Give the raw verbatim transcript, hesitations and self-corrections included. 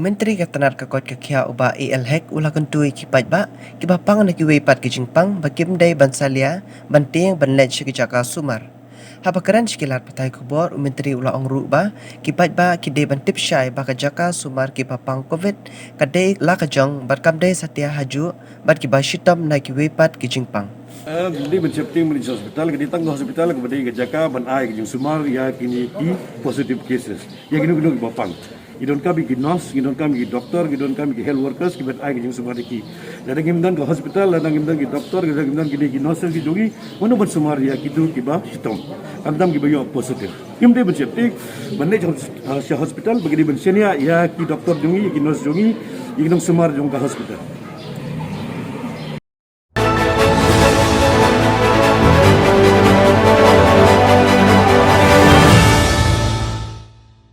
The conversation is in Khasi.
Myntri ka tnad ka koit ka khiah u Bah A L Hek u la kyntu ïa ki paidbah kiba pang na kiwei pat ki jingpang ba kim dei ban salia ban tieng ban leit sha ki jaka sumar. Haba kren sha ki lad pathai khubor, u Myntri u la ong ruh ba ki paidbah ki dei ban tip shai ba ka jaka sumar kiba pang covid ka dei la ka jong bad kam dei satia ha juh bad kiba shitom na kiwei pat ki jingpang. Ka dei ban sheptieng ban leit sha hospital, ka dei tang ka hospital kaba dei ka jaka ban ai ka jingsumar ïa kine ki positive cases, ïa kino kino kiba pang. Ngi donkam ïa ki nurse, ngi donkam ïa ki doctor, ngi donkam ïa ki health workers kiban ai ka jingsumar ïa ki. Lada ngim don ka hospital, lada ngim don ki doctor, lada ngim don kine ki nurses ki jong ngi, mano ban sumar ïa kito kiba shitom, khamtam kiba ïoh positive? Ngim dei ban sheptieng ban leit sha hospital, ba ki dei ban shaniah ïa ki doctor jong ngi, ïa ki nurse jong ngi, ïa ki nongsumar jong ka hospital.